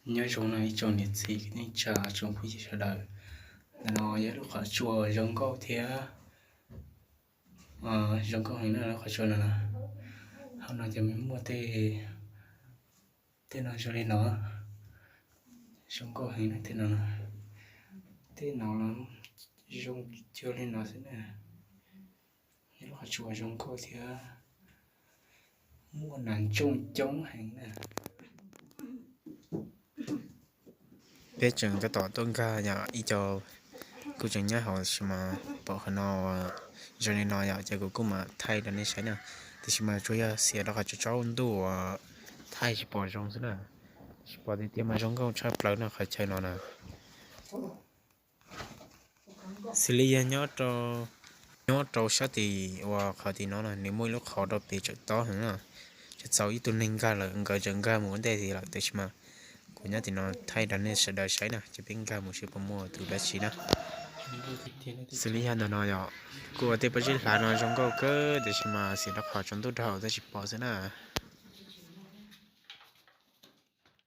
Nyob zoo no ib tsoom niam txiv kwv tij neej tsa tsoom phooj ywg sawv daws. Ntawm no yog lub qhov tsua zoo nkauj thiab zoo nkauj heev na, lub qhov tsua no na. Hauv no ces muaj tej, tej no zoo li no, zoo nkauj heev na tej no. Tej no zoo cuag li no xwb na. Lub qhov tsua zoo nkauj thiab muaj nas ntsooj coob heev na. Peb tseem tab tom tuaj nkag yom, ib co kuj tseem nyob hauv tab sis mas pom qhov no zoo li no yom, ces kuv kuj mam thaij rau nej saib na. Tiam sis mas tsuas yog xiam rau qhov tsaus ntuj uas thaij tsis pom zoo xwb na. Tsis pom tiag tiag mas zoo nkauj tshaj plaws no qhov chaw no na. Xws li yog nyob rau sab tim uas qhov tim no na, nws muaj ib lub qhov rau pem tsawm tob heev na. Txawm txaus ib tug neeg nkag lawm, nkawd tseem nkag mus ua ntej thiab lawm, tiam sis mas kuv nyob tim no thaij rau nej sawv daws saib na, ces peb nkag mus seb puas muaj tus dab tsi na. Xws li yog ntawm no yom, kuj ua tej pob zeb hlav no zoo nkauj kawg, tiam sis mas xiam rau qhov tsaus ntuj dhau tab sis pom xwb na.